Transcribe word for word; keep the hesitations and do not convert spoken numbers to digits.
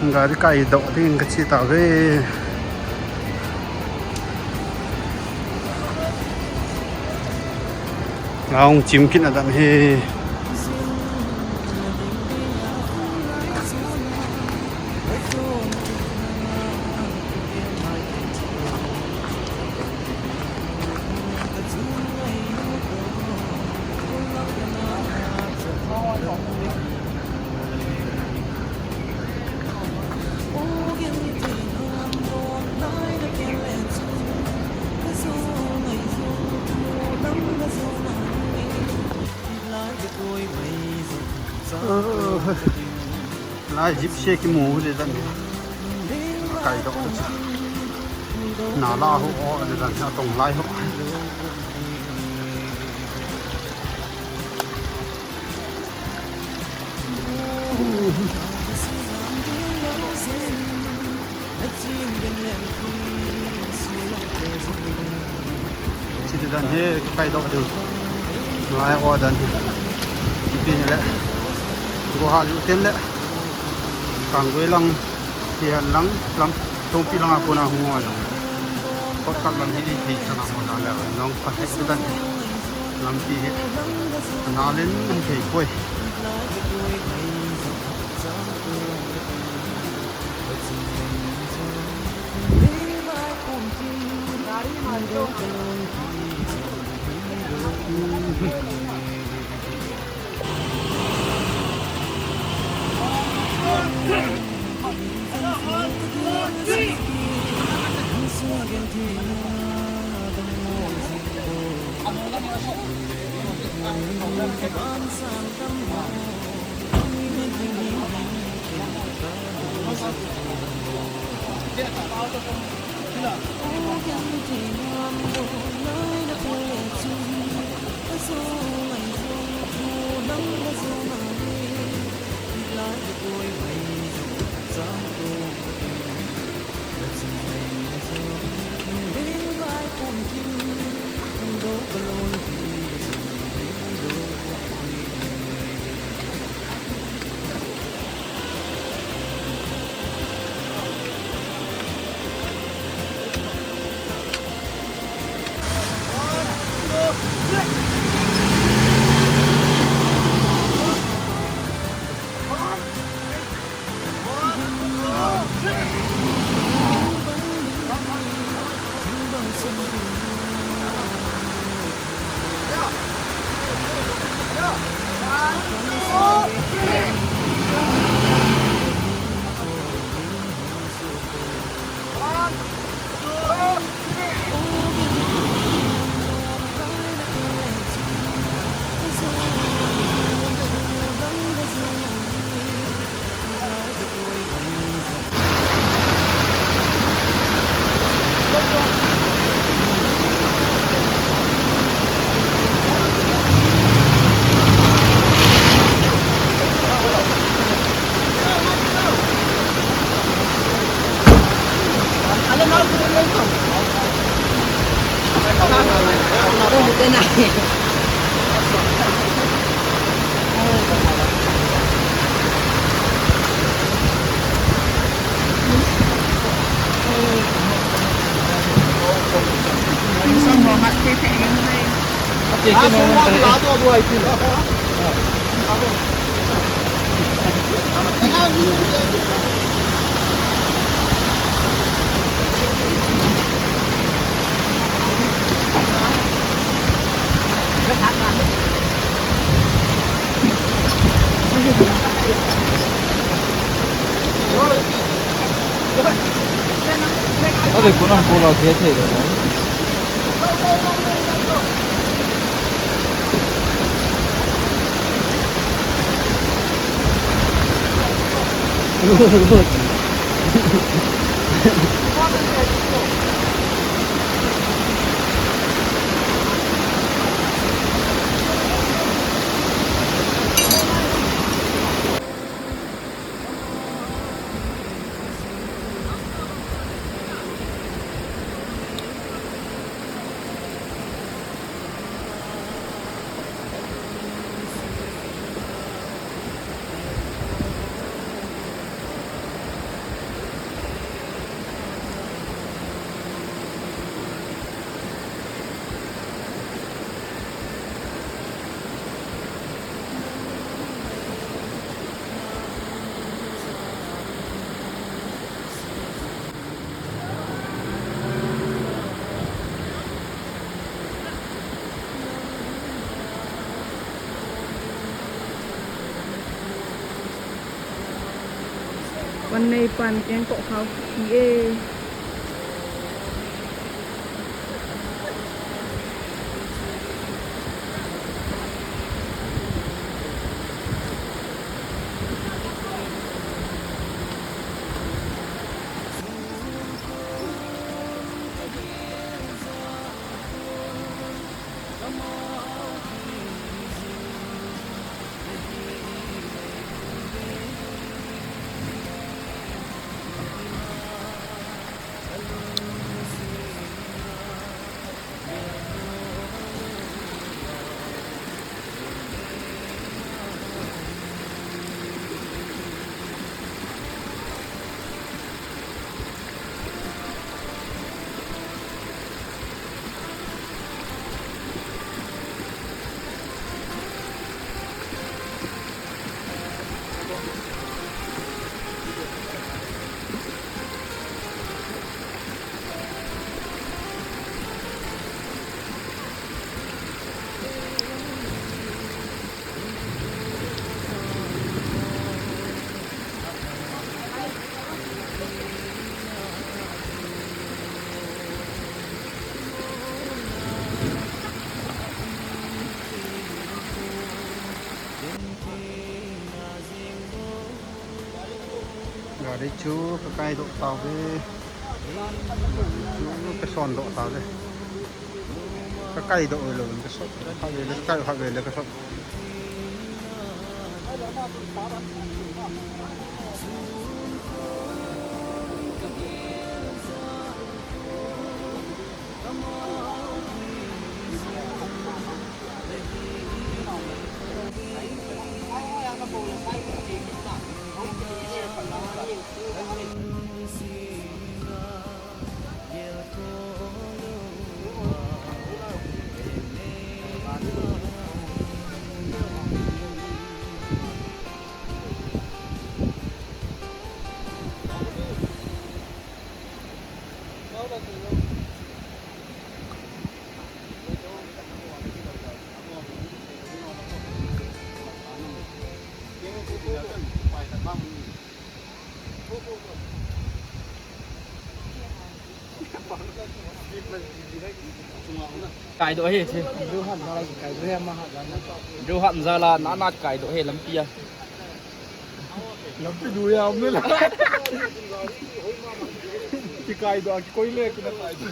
Gari kaidoh ding kache tauve. Ahung chim kit na dan hi. Lai jeep se kimu le dan. Kaidoh le cha. Nala ho o le dan, atong lai ho. Chiti dan hi kaidoh diu. Lai o dan hi. Ipi hile. Go ha liu ten le. Kanggui lang, Tihan lang, lam, Tongpi lang a kona hung o lang. Shortcut lam hi thei chana ho dan le. Nong pa thei dan hi. Lampi hi. Nalen thei poi. Ade, kona kola ke the. Nei pan keng ko khau ti e. Gari chu ka kaidoh tauve. Chu ka sondoh tauve. Ka kaidoh ve lou, ka sot. Kha ve le, ka kaidoh kha ve le, ka sot. Kaidoh hi, chi. Johan jala kaidoh hi, ama hat jala. Johan jala, na, na kaidoh hi, lampi a. Lampi du ya, um le la. Kikaidoh, kikoi le, kuna kaidoh.